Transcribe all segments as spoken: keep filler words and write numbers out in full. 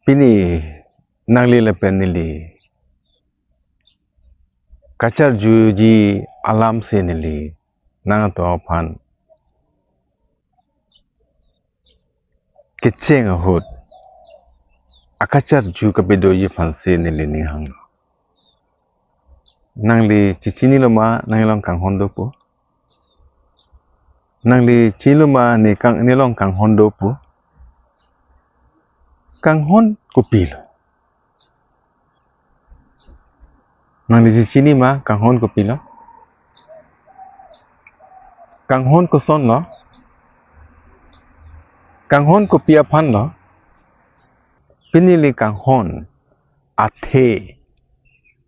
Pini nangli lapen neli kacharjuji alam si neli nangtum aphan kecheng ahut akacharju kapidoji aphan si neli ning hang. Nangli chechinilo ma, nangli along kanghon do pu? Nangli chinilo ma, ne kang, ne along kanghon do pu? Kanghon kopilo? Nangli chechini ma, kanghon kopilo? Kanghon kosonlo? Kanghon kopi aphanlo? Pini neli kanghon athe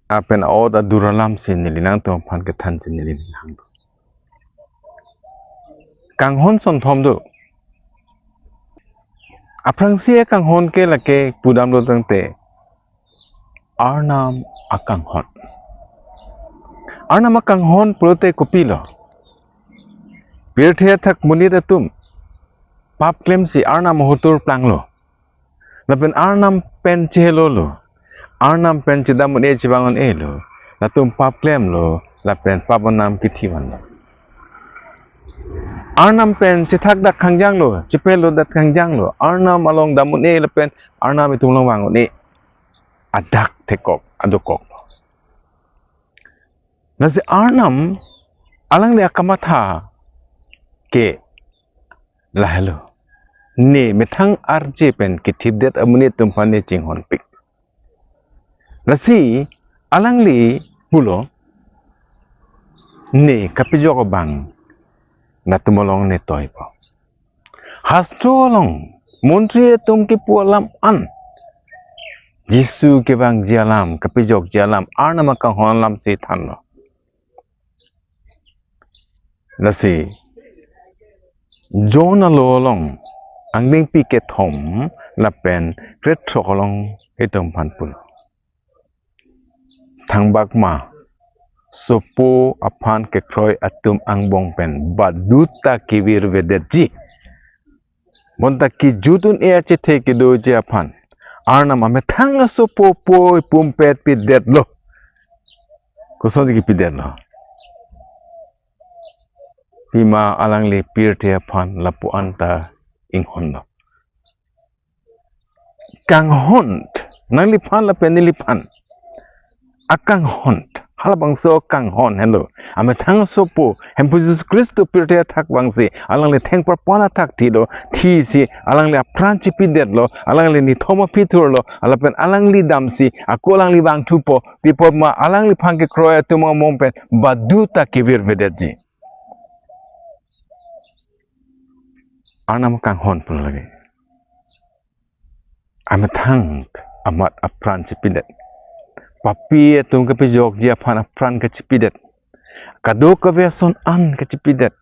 lapen a-ot adur alam si neli nangtum aphan kethan si neli ning hang. Kanghon sonthom do. Aphrangsi akanghon ke lake pudamlo tangte Arnam akanghon. Arnam akanghon pulote kopilo? Pirthe athak monit atum pap klemsi Arnam ahotur planglo. Lapen Arnam pen chehelolo. Arnam pen chedam un-e chevang un-elo. Latum pap klemlo. Lapen pap anam kithi vanlo. Arnam pen chethak dak khangjanglo, chepelo dak khangjanglo. Arnam along dam un-e lapen Arnam itum along vang un-e adak thekok, adokok. Lasi Arnam alangli akamatha ke lahelo. Ne methang arje pen kithipdet amonit atum aphan ne chinghonpik. Lasi alangli pulo, ne kapejok abang latum along ne toipo. Hastro along montri atum kipu alam an Jisu kevangji alam, kapejokji alam, Arnam akanghon alam si thanlo. Lasi John alo along angdengpi kethom lapen krethrok along itum aphan pulo. Thangbak ma sopo aphan kekroi atum angbong pen baduta kevirvedetji. Bonta kejut un-e achethe kedoji aphan Arnam amethang asopo poi pumpet pidetlo. Kosonsi kipidetlo? Pima alangli pirthe aphan lapu-an ta inghonlo. Kanghon, nangliphan lapen neliphan akanghon, halabangso kanghon henlo. Amethang asopo Hemphu Jisu Khristo pirthe athak vangsi alangli thengparpan athak thilo, thisi alangli apran chipidetlo, alangli nithom aphi thurlo, lapen alangli damsi ako alangli vangthupo, pi apot ma alangliphan kekroi atum angbong pen baduta kevirvedetji. Arnam akanghon pulo lake. Amethang amat apran chipidet. Papi atum kepejokji aphan apran kachipidet. Kadokave ason an kachipidet.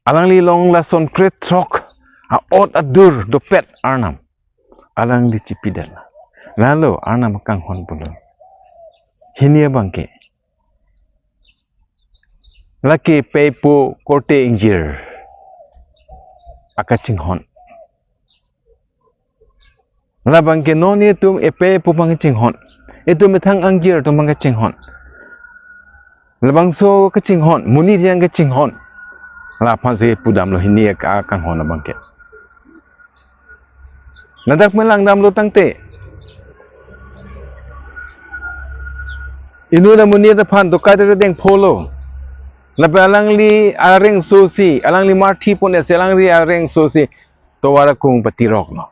Alangli along lason krethrok a-ot adur dopet Arnam alangli chipidet. Lalo Arnam akanghon pulo. Hini abangke lake pei po korte ingjir akachinghon. Labangke non itum epei po abang kachinghon. Itum methang angjir atum abang kachinghon. Labangso kachinghon, monit yang kachinghon. Laphansi pudamlo hini akanghon abangke. Ladak melangdamlo tangte, inut amonit aphan dokai dere dengpholo. Lapen alangli areng sosi, alangli marthi pon esi, alangli areng sosi tovar akung patiroklo.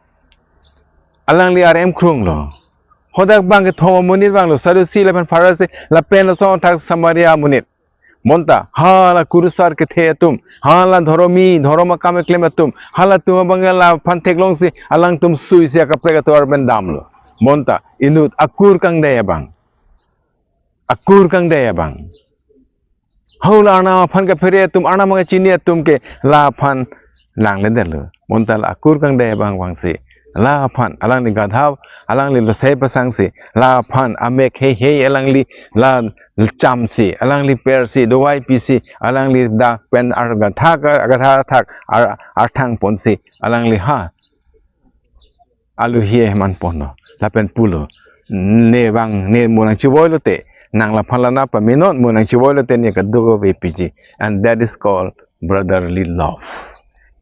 Alangli arem krunglo. Hadak abang kethom amonit vanglo, Sadusi lapen Pharisi, lapen lason thak Samaria amonit. Bonta hala kurusar kethe atum, hala dhoromi, dhorom akam keklem atum, halatum abang laphan theklongsi alangtum suisi akaprek atovar pen damlo. Bonta inut akur kangdai abang, akur kangdai abang, hula Arnam aphan kaphere atum, Arnam kachini atum ke laphan langledetlo. Bonta la akur kangdai abang vangsi laphan alangli gadha, alangli losei pasangsi laphan amek heihei alangli la chamsi, alangli persi, dovai pisi, alangli dak pen ar gadha, gadha athak ar, arthang ponsi alangli ha aluhi ahem an ponlo. Lapen pulo, ne bang, ne mo nangchivoilote, nang laphan la nangpamenon, mo nangchivoilote ne kadokave piji. And that is called brotherly love.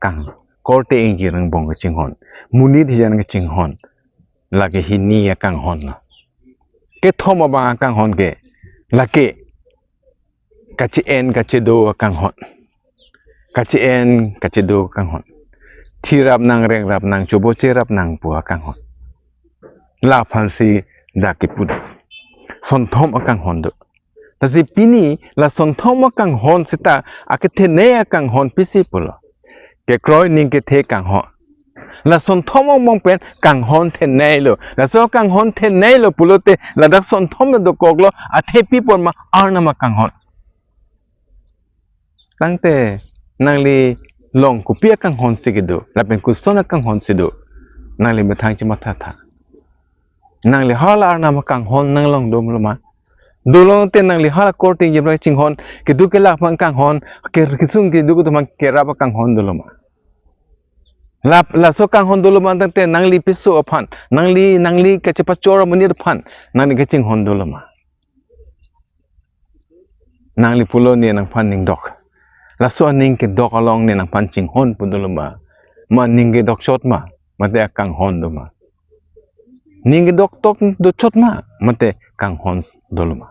Kang, korte ingjir angbong kachinghon. Monit hijan kachinghon. Lake hini akanghon lo. Kethom abang akanghon ke, lake kachi-en kachido akanghon. Kachi-en kachido akanghon. Thirap nang, rengrap nang, chobocherap nang pu akanghon. Laphansi dak kipu do. Sonthom akanghon do. Lasi pini la sonthom akanghon seta akethenei akanghon pisi pulo. Kekroi ning kethe kanghon. La sonthom angbong pen kanghon theneilo. Laso kanghon theneilo pulote ladak sonthom dokoklo, athe pi apot ma, Arnam akanghon. Tangte nangli along kopi akanghon si kedo, lapen koson akanghon si do, nangli methang chematha tha. Nangli hala Arnam akanghon nang along dolo ma? Dolo te nangli hala korte ingjir abang kachinghon, keduk kelak aphan kanghon, ke-, kesung keduk atum aphan kerap akanghon dolo ma? Lap, laso kanghon dolo ma tangte nangli piso aphan, nangli, nangli kachepachor amonit aphan nangli kachinghon dolo ma? Nangli pulo ne nangphan ning dok. Laso aning kedok along ne nangphan chinghon pu dolo ma? Ma ning kedok chot ma, mate akanghon do ma? Ning kedok tok do chot ma, mate kanghon dolo ma?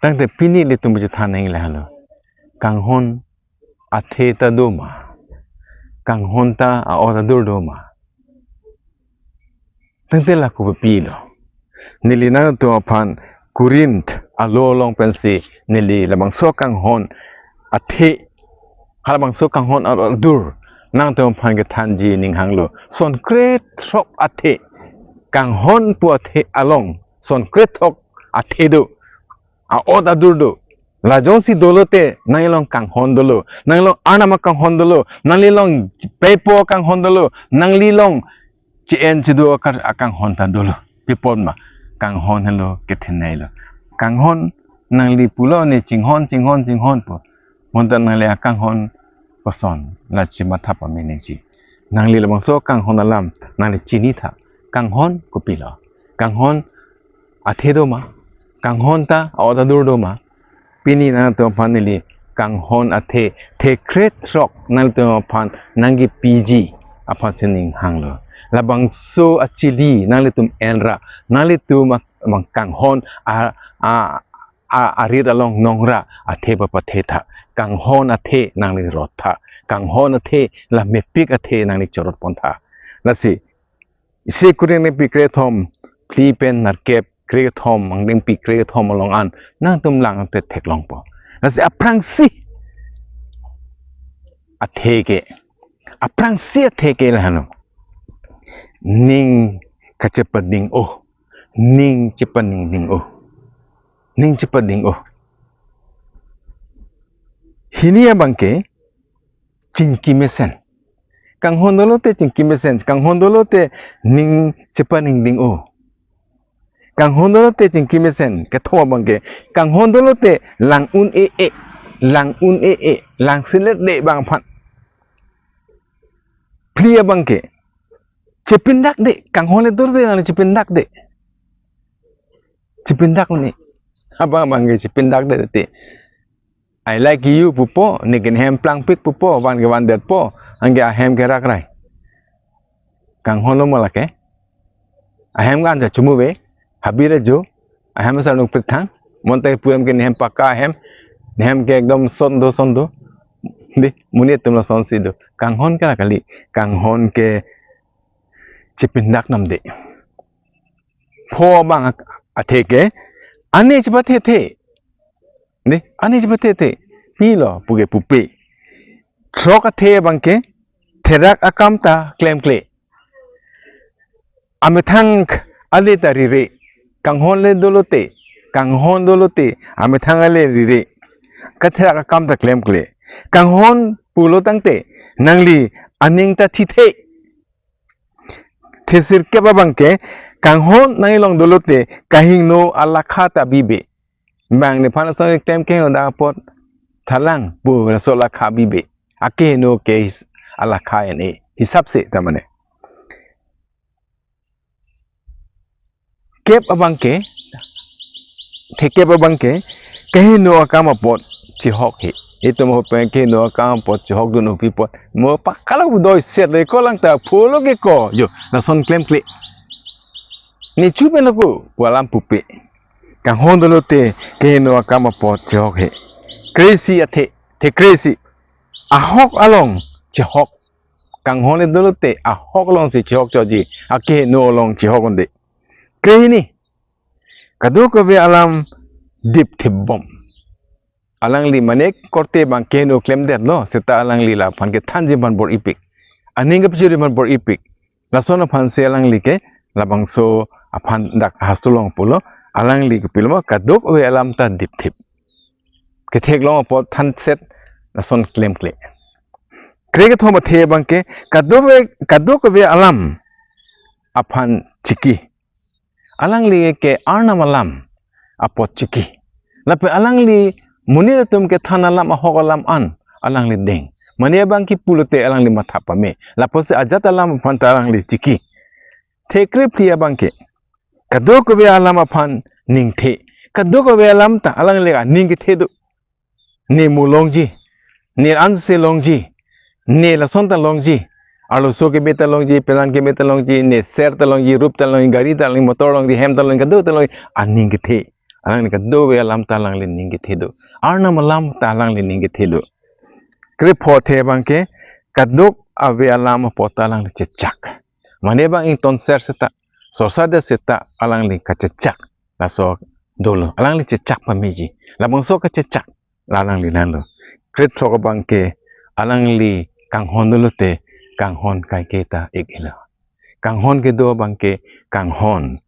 Tangte pini ilitum pachethan nangji lahelo. Kanghon athe ta do ma? Kanghon ta a-ot adur do ma? Tangte la kopipilo? Neli nangtum aphan Korinth alo along pensi neli labangso kanghon athe, halabangso kanghon a-ot adur nangtum aphan kethanji ning hanglo. Son krethrok athe, kanghon pu athe along son krethrok athe do, a-ot adur do. La jongsi dolo te nangli along kanghon dolo, nangli along Arnam akanghon dolo, nangli along pei po akanghon dolo, nangli along che-en chedo aka-, akanghon ta dolo. Pi apot ma? Kanghon helo ketheneilo. Kanghon nangli pulo ne chinghon, chinghon, chinghon pu. Bonta nangli akanghon koson, la chematha pame nangji. Nangli labangso kanghon alam nangli chini tha. Kanghon kopilo? Kanghon athe do ma? Kanghon ta a-ot adur do ma? Pini nangtum aphan neli kanghon athe, the krethrok nangtum aphan nangkipiji aphansi ning hanglo. Labangso achili nanglitum enra, nanglitum abang kanghon a, a, a, arit along nongra athe papathe tha. Kanghon athe nangli rot tha. Kanghon athe, la mepik athe nangli chorot pon tha. Lasi, isi Korinth angdengpi krekethom, phli pen nerkep, krekethom, angdengpi krekethom along an nangtum lang te theklongpo. Lasi aphrangsi athe ke, aphrangsi athe ke lahelo. Ning kachepading-o. Ning chepaningding-o. Ning chepading-o. Hini abang ke chingki mesen. Kanghon dolo te chingki mesen. Kanghon dolo te ning chepaningding-o. Kanghon dolo te chingki mesen. Kethom abang ke, kanghon dolo te lang un-e-e. Lang un-e-e. Lang selet de abang aphan. Phli abang ke, chepindakde. Kanghon le dolo te nangli chepindakde. Chepindak ne. Abang abang ke chepindakde te. "I like you" pupo, ne ke nehem plangpik pupo, van ke vandetpo, anke ahem ke rakrai. Kanghon lo ma lake? Ahem ke anja chumuve, habir ajo, ahem asar nukpik thang, bonta pu ahem ke nehem pakka ahem, nehem ke ekdom son do, son do. Dei, monit atum lasonsi do. Kanghon ke la kali, kanghon ke chepindak namde. Pho abang athe ke, ane chepathethe. Dei, ane chepathethe. Pilo, puke pupe. Throk athe abang ke, therak akam ta klemkle. Amethang ale ta rire. Kanghon le dolo te, kanghon dolo te, amethang ale rire. Katherak akam ta klemkle. Kanghon pulo tangte, nangli aning ta thithe. Thesirkep abang ke, kanghon nangli along dolo te, kahingno alakha ta bibe. Bang nephan asong klem ke hoda apot thalang pu laso alakha bibe. Akehingno ke his-, alakha en-e. Hisap se ta mane. kep abangke, thekep abangke, kehingno akam apot chihok he. Itum ahut pen kehingno akam apot chihokdun upi apot. Mo pakalo budoi set le ko lang ta pholo ke ko. Jo, lason klemkle. Ne chu pen lo ko, pu alam pupe. Kanghon dolo te kehingno akam apot chihok he. Kre-isi athe, thekre-isi. Ahok along chihok. Kanghon le dolo te ahok along si chihok choji. Akehingno along chihok un-e. Kre-hini. Kadokave alam dipthip bom. Alangli mane korte abang kehingno klemdetlo, seta alangli laphan kethanji aphan bor-ipik. Aning kepachuri aphan bor-ipik. Lason aphan si alangli ke labangso aphan dak hastro along pulo, alangli ke pilo ma kadokave alam ta dipthip. Ketheklong apot thanset lason klemkle. Kre kethom athe abangke kadokave, kadokave alam aphan chiki. Alangli ke Arnam alam apot chiki. Lapen alangli monit atum kethan alam ahok alam an alangli deng. Mane abang kipu lote alangli matha pame. Lapusi ajat alam aphan ta alangli chiki. Thekre phli abangke kadokave alam aphan ningthe. Kadokave alam ta alangli aning kethe do. Ne mo longji, ne anse longji, ne lason ta longji, arloso keme ta longji, penan keme ta longji, ne ser ta longji, rup ta longji, gari ta longji, motor longji, hem ta longji, kadok ta longji, aning kethe. Alangli kadokave alam ta alangli ning kethe do. Arnam alam ta alangli ning kethe do. Kre pho athe abangke kadokave alam apot ta alangli chechak. Mane abang ingtonser seta, sorsadet seta alangli kachechak. Laso dolo. Alangli chechak pameji. Labangso kachechak la alangli nanlo. Kre throk abangke alangli kanghon dolo te kanghon kaike ta ik-elo. Kanghon kedo abangke kanghon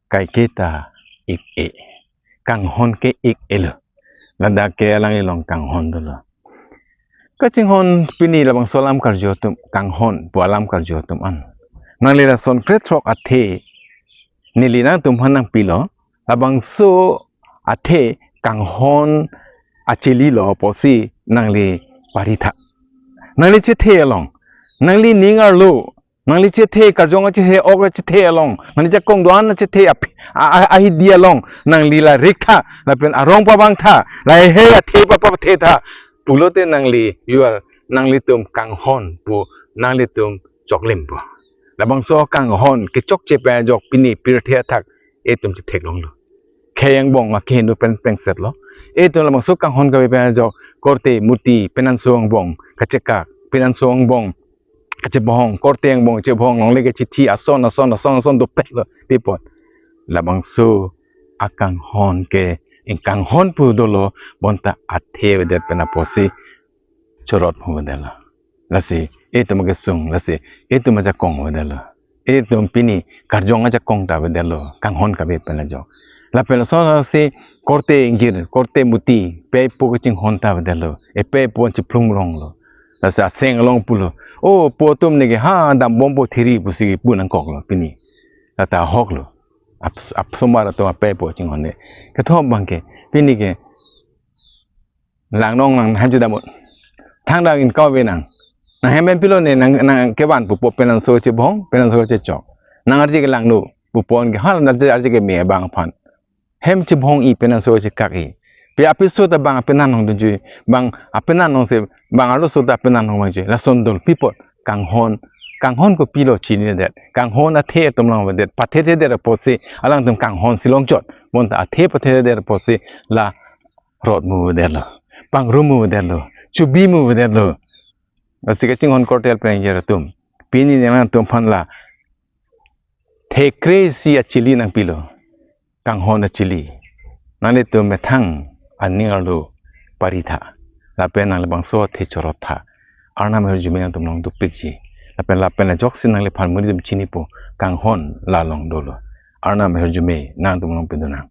kaike ta ik-e. Kanghon ke ik-elo. Ladak ke alangli along kanghon dolo. Kachinghon pini labangso alam karju atum kanghon pu alam karju atum an. Nangli lason kre throk athe neli nangtum aphan nangpilo, labangso athe kanghon achili lo pusi nangli paritha. Nangli chethe along, nangli ning arlo, nangli chethe karjong achethe, ok achethe along, nangli jakong do-an achethe ap-, a-, a-, ahidi along, nangli la riktha, lapen arong pabangtha, lahei athe pa, pathetha pulote nangli, you are, nanglitum kanghon pu nanglitum choklim pu. Labangso kanghon kechokche pen ajok pini pirthe athak itum chetheklonglo. Khei angbong akehingno pen pengsetlo. Itum labangso kanghon kave pen ajok korte, muti, penanso angbong kachekak, penanso angbong kachebohong, korte angbong chebohong, longle ke chithi ason ason ason ason dopetlo pi apot. Labangso akanghon ke ingkanghon pu dolo, bonta athe avedet pen apotsi chorot hu avedetlo. Lasi itum akesung, lasi itum ajakong hu avedetlo. Itum pini karjong ajakong ta avedetlo, kanghon kave pen ajok. Lapen laso si korte ingjir, korte muti, pei po kachinghon ta avedetlo, epei po chiphlung ronglo. Lasi aseng along pulo, "O po atum neke ha dambompo thiri," pusi kipu nangkoklo pini. Lata ahoklo. Aps-, apsomar atum apei po chinghon de. Kethom abangke, pini ke, "Lang nong, nang hem chedam un. Thangta ingkoi ave nang. Nang hem pen pilo ne, nang, nang kevan pupo, penanso chebohong, penanso chechok. Nang arje ke langno pupo, anke hal arje, arje keme abang aphan. Hem chebohong-i, penanso chekak-i. Pe apiso ta bang apenan nong dunjui, bang apenan nong se, bang arloso ta apenan nong vangji. Lason dolo pi apot, kanghon, kanghon kopilo chinidet. Kanghon athe atum lang avedet, pathethedet apotsi alangtum kanghon si longchot. Bonta athe pathethedet apotsi la rot mu avedetlo, pangrum mu avedetlo, chubi mu avedetlo." Lasi kachinghon korte pen ingjir atum, pini nangtum aphan la thekre-isi achili nangpilo, kanghon achili. Nanglitum methang aning arlo paritha, lapen nangli labangso athe chorottha. Arnam ahirjume nangtum along dopikji. Lapen, lapen ajoksi nangliphan monit atum chinipo, kanghon la along dolo. Arnam ahirjume nangtum along pidun nang.